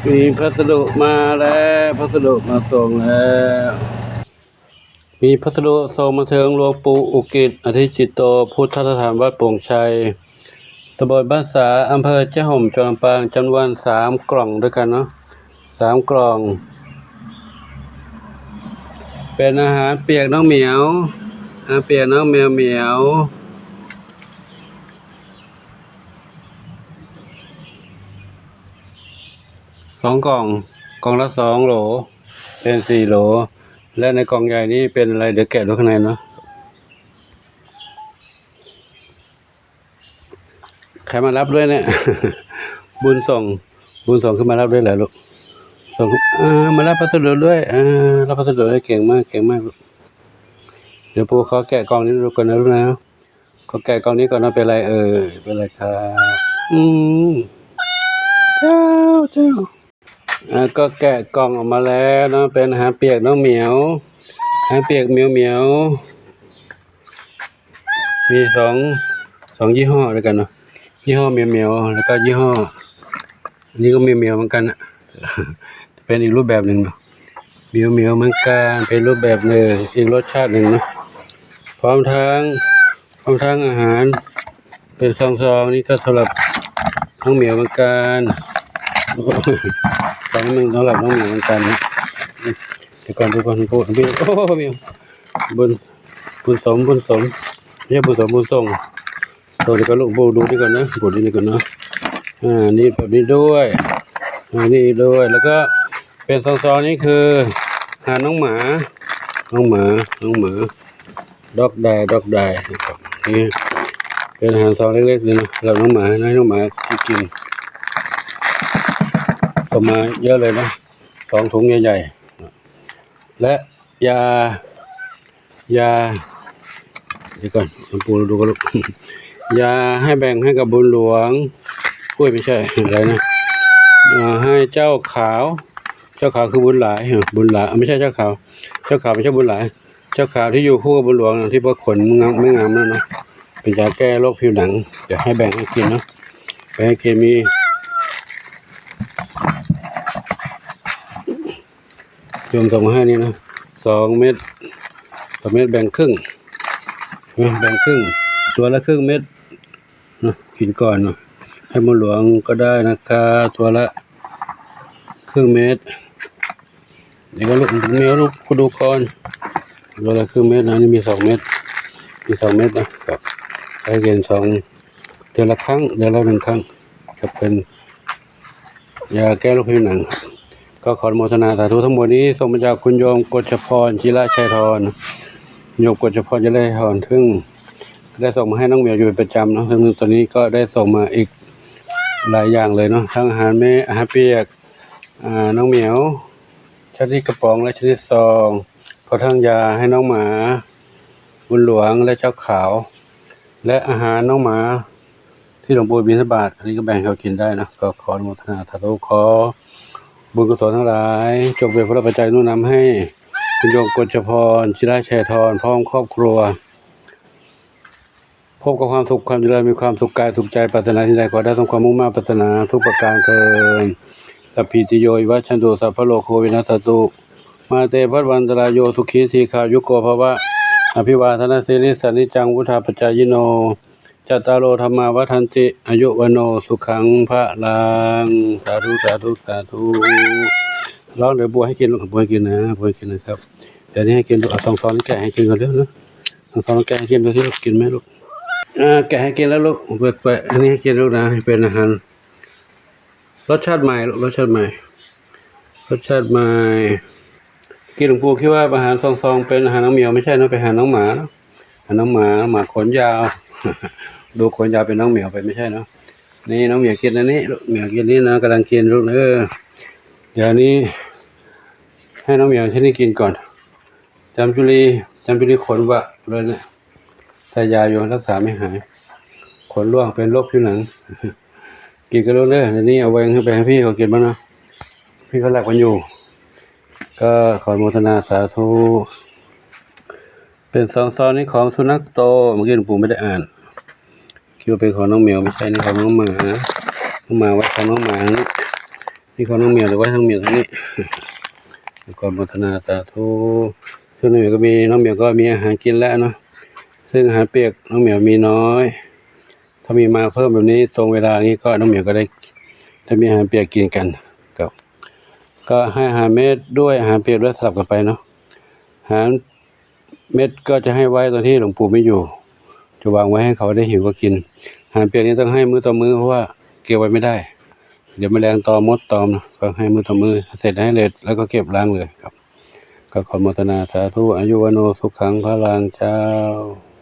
ມີພັດສະດຸມາແລ້ວ, ພັດສະດຸມາສົ່ງແລ້ວ. ມີພັດສະດຸສົ່ງມາເຖິງຫຼວງປູ່ອຸກິດ ອະທິຈິດໂຕ ພຸດທະສະຖານວັດໂປ່ງໄຊ, ຕຳບົນບ້ານສາ, ອຳເພີແຈ້ຫົມ ຈັງຫວັດລຳປາງ, ຈຳນວນສາມກ່ອງດ້ວຍກັນເນາະ, ສາມກ່ອງ. ເປັນອາຫານປຽກນ້ອງໝຽວ, ອາຫານປຽກນ້ອງແມວໝຽວ. ສອງກ່ອງ, ກ່ອງລະສອງໂຫຼ, ເປັນສີ່ໂຫຼ ແລະ ໃນກ່ອງໃຫຍ່ນີ້ເປັນອະໄລ? ດຽວແກະດູຂ້າງໃນເນາະ. ໃຄມາຮັບດ້ວຍເນຍ? ບຸນສົ່ງ, ບຸນສົ່ງຂຶ້ນມາຮັບດ້ວຍແຫຼະລູກ. ສົ່ງ, ເອີ, ມາຮັບພັດສະດຸດ້ວຍ, ເອີ, ຮັບພັດສະດຸດ້ວຍ, ເກັ່ງມາກ, ເກັ່ງມາກລູກ. ດຽວປູ່ຂໍແກະກ່ອງນີ້ດູກ່ອນນະລູກນະ. ຂໍແກະກ່ອງນີ້ກ່ອນເນາະ. ເປັນໄລເອີຍ? ເປັນໄລຄັບ? ອືມ ເຈົ້າ ເຈົ້າ. ອາ ກໍແກະກ່ອງອອກມາແລ້ວເນາະ, ເປັນອາຫານປຽກນ້ອງໝຽວ, ອາຫານປຽກໝຽວໆ. ມີສອງ, ສອງຍີ່ຫໍ້ດ້ວຍກັນເນາະ, ຍີ່ຫໍ້ໝຽວໆ ແລ້ວກໍຍີ່ຫໍ້ ອັນນີ້ກໍໝຽວໆເໝືອນກັນນະ, ຈະເປັນອີກຮູບແບບໜຶ່ງເນາະ, ໝຽວໆເໝືອນກັນ, ເປັນຮູບແບບໜຶ່ງ, ອີກລົດຊາດໜຶ່ງເນາະ. ພ້ອມທັງ, ພ້ອມທັງອາຫານເປັນຊອງໆ ນີ້ກໍສຳລັບນ້ອງໝຽວເໝືອນກັນ, ຊອງໜຶ່ງສຳລັບນ້ອງໝຽວເໝືອນກັນນະ. ດຽວກ່ອນ, ດຽວກ່ອນ, ໂອ້ ໝຽວ ບຸນ ບຸນສົມ, ບຸນສົມ, ບໍ່ໃຊ່ບຸນສົມ, ບຸນສົ່ງ. ໂຕນີ້ກໍລູກ ດູນີ້ກ່ອນນະ, ດູນີ້ກ່ອນເນາະ. ອາ ນີ້ແບບນີ້ດ້ວຍ, ອາ ນີ້ອີກດ້ວຍ. ແລ້ວກໍເປັນຊອງໆ ນີ້ຄືອາຫານນ້ອງໝາ, ນ້ອງໝາ, ນ້ອງໝາ, ດອກດາຍ, ດອກດາຍ. ນີ້ເປັນອາຫານຊອງເລັກໆ ນີ້ເນາະ, ສຳລັບນ້ອງໝາ, ໃຫ້ນ້ອງໝາກິນ. ກໍມາເຍາະເລີຍເນາະ, ສອງຖົງໃຫຍ່ໆ. ແລະ ຢາ, ຢາ, ດຽວກ່ອນ, ລອງປູ່ດູກ່ອນລູກ. ຢາໃຫ້ແບ່ງໃຫ້ກັບບຸນຫຼວງ, ໂອ້ຍ ບໍ່ໃຊ່ ອະໄລນະ, ເອີ ໃຫ້ເຈົ້າຂາວ, ເຈົ້າຂາວຄືບຸນຫຼາຍ, ບຸນຫຼາຍ, ເອີ ບໍ່ໃຊ່ເຈົ້າຂາວ, ເຈົ້າຂາວບໍ່ໃຊ່ບຸນຫຼາຍ, ເຈົ້າຂາວທີ່ຢູ່ຄູ່ກັບບຸນຫຼວງນະ, ທີ່ບໍ່ຂົນງາມ, ໄມ່ງາມແລ້ວເນາະ, ເປັນຢາແກ້ໂລກຜິວໜັງ. ດຽວໃຫ້ແບ່ງໃຫ້ກິນເນາະ, ແບ່ງໃຫ້ກິນ. ມີ ໂຍມສົ່ງມາໃຫ້ນີ້ນະ, ສອງເມັດ, ສອງເມັດແບ່ງຄຶ່ງ, ນະ ແບ່ງຄຶ່ງ, ຕົວລະຄຶ່ງເມັດນະ, ກິນກ່ອນນະ, ໃຫ້ໝູຫຼວງກໍໄດ້ນະຄະ, ຕົວລະຄຶ່ງເມັດ. ດຽວກໍລູກ ແມວລູກ ກໍດູກ່ອນ, ຕົວລະຄຶ່ງເມັດນະ, ນີ້ມີສອງເມັດ, ມີສອງເມັດນະ, ໃຫ້ກິນສອງ ເດືອນລະຄັ້ງ, ເດືອນລະໜຶ່ງຄັ້ງ, ກໍເປັນຢາແກ້ໂລກຜິວໜັງ. ກໍຂໍອະນຸໂມທະນາສາທຸ. ທັງໝົດນີ້ສົ່ງມາຈາກຄຸນໂຍມກົດຊະພອນ ຈິລະໄຊທອນ, ໂຍມກົດຊະພອນ ຈິລະໄຊທອນ, ເຊິ່ງໄດ້ສົ່ງມາໃຫ້ນ້ອງໝຽວຢູ່ເປັນປະຈຳເນາະ, ເຊິ່ງຕອນນີ້ກໍໄດ້ສົ່ງມາອີກຫຼາຍຢ່າງເລີຍເນາະ, ທັງອາຫານແມ່, ອາຫານປຽກ, ອາ, ນ້ອງໝຽວ ຊະນິດກະປ໋ອງ ແລະ ຊະນິດຊອງ, ພ້ອມທັງຢາໃຫ້ນ້ອງໝາ ບຸນຫຼວງ ແລະ ເຈົ້າຂາວ ແລະ ອາຫານນ້ອງໝາ ທີ່ຫຼວງປູ່ບິນທະບາດ, ອັນນີ້ກໍແບ່ງໃຫ້ເຂົາກິນໄດ້ນະ, ກໍຂໍອະນຸໂມທະນາສາທຸ. ຂໍບຸນກຸສົນທັງຫຼາຍ ຈົ່ງເປັນພະລະປັດໄຈໜູນນຳໃຫ້ຄຸນໂຍມກົດຊະພອນ ຈິລະໄຊທອນ ພ້ອມຄອບຄົວ ພົບກັບຄວາມສຸກຄວາມຈະເລີນ, ມີຄວາມສຸກກາຍສຸກໃຈ, ປາດຖະໜາສິ່ງໃດຂໍໄດ້ສົມຄວາມມຸ່ງມາດປາດຖະໜາທຸກປະການເທີ້ນ. ສັບພີຕິໂຍ ວິວັດຊັນຕຸ ສັບພະໂລໂກ ວິນັດສະຕຸ ມາເຕ ພະວັດຕະລາຍໂຍ ສຸຂີ ທີຄາຍຸໂກ ພະວະ. ອະພິວາທະນະສີລິສະ ນິຈຈັງ ວຸດທາປະຈາຍິໂນ ຈັດຕາໂລ ທຳມາ ວັດທັນຕິ ອາຍຸ ວັນໂນ ສຸຂັງ ພະລັງ. ສາທຸ ສາທຸ ສາທຸ. ລອງເດີ ບວກໃຫ້ກິນລູກ, ບວກໃຫ້ກິນນະ, ບວກໃຫ້ກິນນະຄັບ. ດຽວນີ້ໃຫ້ກິນລູກ, ເອົາສອງຊອງນີ້ແກະໃຫ້ກິນກ່ອນເດີນະ, ສອງຊອງແກະໃຫ້ກິນດູຊິລູກ, ກິນໄໝລູກ? ອາ ແກະໃຫ້ກິນແລ້ວລູກ, ເປີດ, ເປີດອັນນີ້ໃຫ້ກິນລູກນະ, ເປັນອາຫານ ລົດຊາດໃໝ່ລູກ, ລົດຊາດໃໝ່, ລົດຊາດໃໝ່. ກີ້ຫຼວງປູ່ຄິດວ່າອາຫານສອງຊອງເປັນອາຫານນ້ອງໝຽວ, ໄມ່ໃຊ່ເນາະ, ເປັນອາຫານນ້ອງໝາເນາະ, ອາຫານນ້ອງໝາ, ໝາຂົນຍາວ, ດູຂົນຍາວເປັນນ້ອງໝຽວໄປ, ໄມ່ໃຊ່ເນາະ. ນີ້ນ້ອງໝຽວກິນອັນນີ້ລູກ, ໝຽວກິນນີ້ນະ, ກຳລັງກິນລູກເອີ. ດຽວນີ້ໃຫ້ນ້ອງໝຽວທີ່ນີ້ກິນກ່ອນ. ຈຳຈຸລີ, ຈຳຈຸລີຂົນວະເລີຍນະ. ໃສ່ຢາຢູ່, ຮັກສາໄມ່ຫາຍ, ຂົນລ່ວງ, ເປັນໂລກຜິວໜັງ. ກິນກັນໂລດເດີ, ດຽວນີ້ເອົາແບ່ງໃຫ້ໄປໃຫ້ພີ່ເຂົາກິນເບິ່ງເນາະ, ພີ່ເຂົາລັກມັນຢູ່. ກໍຂໍອະນຸໂມທະນາສາທຸ. ເປັນສອງຊອງນີ້ຂອງສຸນັກໂຕ, ເມື່ອກີ້ຫຼວງປູ່ໄມ່ໄດ້ອ່ານ, ຄິດວ່າເປັນຂອງນ້ອງແມວ, ໄມ່ໃຊ່, ນີ້ຂອງນ້ອງໝາ, ນ້ອງໝາໄວ້ຂອງນ້ອງໝາ. ນີ້ຂອງນ້ອງໝຽວ ຫຼືວ່ານ້ອງໝຽວທາງນີ້ ຂໍອະນຸໂມທະນາສາທຸ. ສ່ວນນ້ອງໝຽວກໍມີ ນ້ອງໝຽວກໍມີອາຫານກິນແລ້ວເນາະ ເຊິ່ງອາຫານປຽກນ້ອງໝຽວມີນ້ອຍ ຖ້າມີມາເພີ່ມແບບນີ້ ຕຣົງເວລານີ້ ກໍນ້ອງໝຽວກໍໄດ້ ໄດ້ມີອາຫານປຽກກິນກັນ ກໍ ກໍໃຫ້ອາຫານເມັດດ້ວຍ ອາຫານປຽກດ້ວຍ ສະຫຼັບກັນໄປເນາະ. ອາຫານເມັດກໍຈະໃຫ້ໄວ້ຕອນທີ່ຫຼວງປູ່ບໍ່ຢູ່ ຈະວາງໄວ້ໃຫ້ເຂົາໄດ້ຫິວກໍກິນ. ອາຫານປຽກນີ້ຕ້ອງໃຫ້ມື້ຕໍ່ມື້ ເພາະວ່າເກັບໄວ້ບໍ່ໄດ້ ດຽວແມະແລງຕອມມົດຕອມເນາະ ກໍໃຫ້ມື້ຕໍ່ມື້ ເສັດໃຫ້ເລັດ ແລ້ວກໍເກັບລ້າງເລີຍຄັບ. ກໍຂໍອະນຸໂມທະນາສາທຸ ອາຍຸ ວັນໂນ ສຸຂັງ ພະລັງ ເຈົ້າ.